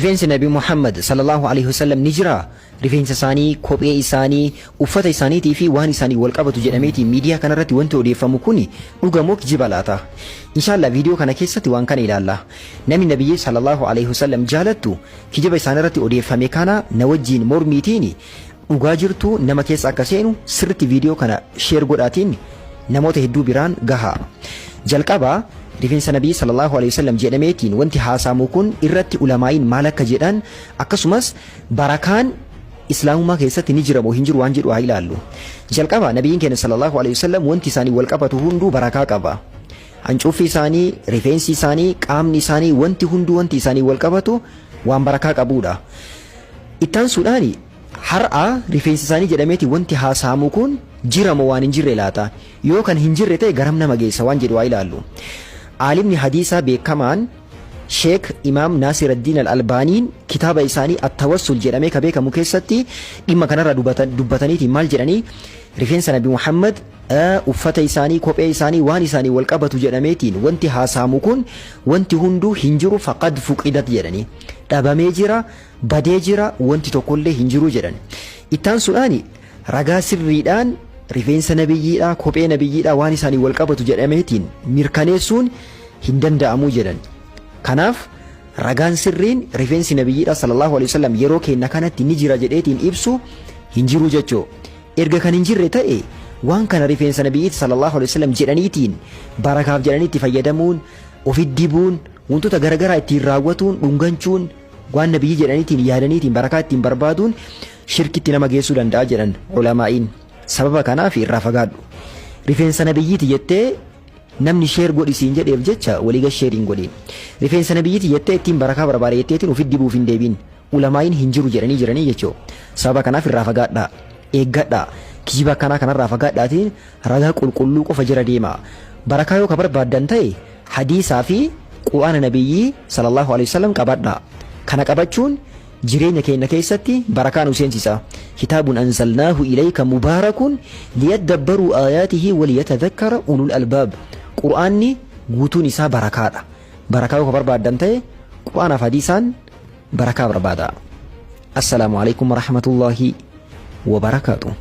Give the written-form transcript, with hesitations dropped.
Rifeensi Nabi Muhammad sallallahu alaihi wasallam ni jiraa? Rifeensa isaanii, kophee isaanii, uffata isaaniitii fi waan isaanii wal qabatu jedhameetiin miidiyaa kanarratti wanti odeeffamu kuni dhuga moo kijiba laata? Inshallah viidiyoo kana keessatti waan kana ilaalla. Namni Nabiyyi sallallahu alaihi wasallam jaalattu kijiba isaanirratti odeeffame kana na wajjiin mormiitiin dhugaa jirtu nama keessa akka seenu sirritti viidiyoo kana share godhaatiin namoota hedduu biraan gahaa. Jalqaba rifeensa Nabii sallallahu alaihi wasallam jedhameetiin wanti haasaamu kun irratti ulamaa'iin maal akka jedhan, akkasumas barakaan Islaamummaa keessatti ni jira moo hin jiru waan jedhu haa ilaallu. Jalqaba Nabiyyiin keenya sallallahu alaihi wasallam wanti isaanii wal qabatu hunduu barakaa qaba. Hancuuffi isaanii, rifeensi isaanii, qaamni isaanii, wanti hunduu wanti isaanii wal qabatu waan barakaa qabuudha. Ittaansuudhaan har'a rifeensa isaanii jedhameeti wanti haasa'amu kun jira moo waan hin jirre laata? Yoo kan hin jirre ta'e garam nama geessa waan jedhu haa ilaallu. Aalimni hadiisaa beekamaan Sheek Imaam Naasiraddiin Al-Albaaniin kitaaba isaanii At-Tawassul jedhamee ka beekamu keessatti dhimma kanarraa dubbataniitiin maal jedhanii, rifeensa Nabi Muhammad, uffata isaanii, kophee isaanii, waan isaanii wal qabatu jedhameetiin wanti haasa'amu kun wanti hunduu hin jiru, faqad fuqidat jedhanii, dhabamee jira, badee jira, wanti tokkollee hin jiru jedhan. Ittaansuudhaan ragaa sirriidhaan rifeensa nabiyyiidha, kophee nabiyyiidha, waan isaanii wal qabatu jedhameetiin mirkaneessuun hin danda'amu jedhan. Kanaaf ragaan sirriin rifeensi nabiyyiidha sallallahu alaihi wasallam yeroo keenya kanatti ni jira jedheetiin ibsu hin jiru jechuu. Erga kan hin jirre ta'e, waan kana rifeensa nabiyyiiti sallallahu alaihi wasallam jedhaniitiin barakaaf jedhanii itti fayyadamuun, ofitti dibuun, wantoota garagaraa ittiin raawwatuun, dhunganchuun, waan nabiyyi jedhaniitiin yaadaniitiin barakaa ittiin barbaaduun shirkitti nama geessuu danda'a jedhan ulamaa'iin. Sababa kanaaf irraa fagaadhu. Rifeensa nabiyyiiti jettee namni share godhi siin jedheef jecha walii gad share hin godhin. Rifeensa nabiyyiiti jettee ittiin barakaa barbaada jetteetiin ofitti dibuuf hin deebiin. Ulamaa'iin hin jiru jedhanii jiranii jechuu. Sababa kanaaf irraa fagaadhaa. Eeggadhaa. Kijiba akkanaa kanarraa fagaadhaatiin ragaa qulqulluu qofa jira deemaa. Barakaa yoo ka barbaaddan ta'e hadiisaa fi Qur'aana Nabiyyii sallallahu alaihi wasallam qabadhaa. Kana qabachuun jireenya keenya keessatti barakaa nu seensisa. Kitaabun anzalnaahu ilayka mubaarakun liyaddabbaruu aayaatihi waliyatadhakkara ulul albaab. Qur'aanni guutuun isaa barakaadha. Barakaa yoo ka barbaaddan ta'e Qur'aanaaf hadiisaan barakaa barbaada. Assalaamu alaikum warahmatullahi wabarakaatuh.